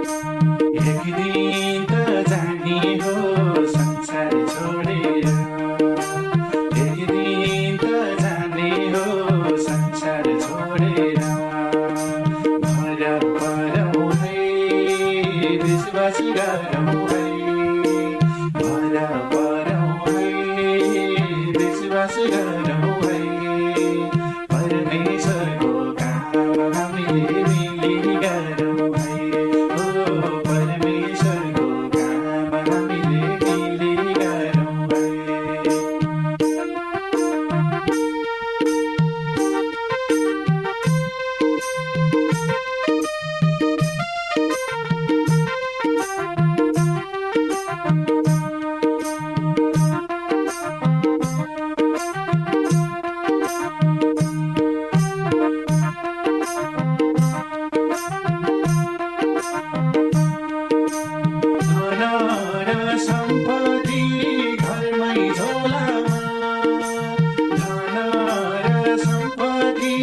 एक दिन त जाने हो संसार छोडेर, एक दिन त जाने हो संसार छोडेर। भर परौ है विश्वास गरौ है, भर परौ है विश्वास गरौ है। परमेश्वरको काम हामीले मिली गरौ है, ओ परमेश्वरको काम हामीले मिली गरौ है। धन र सम्पत्ति घरमै झोलामा, धन र सम्पत्ति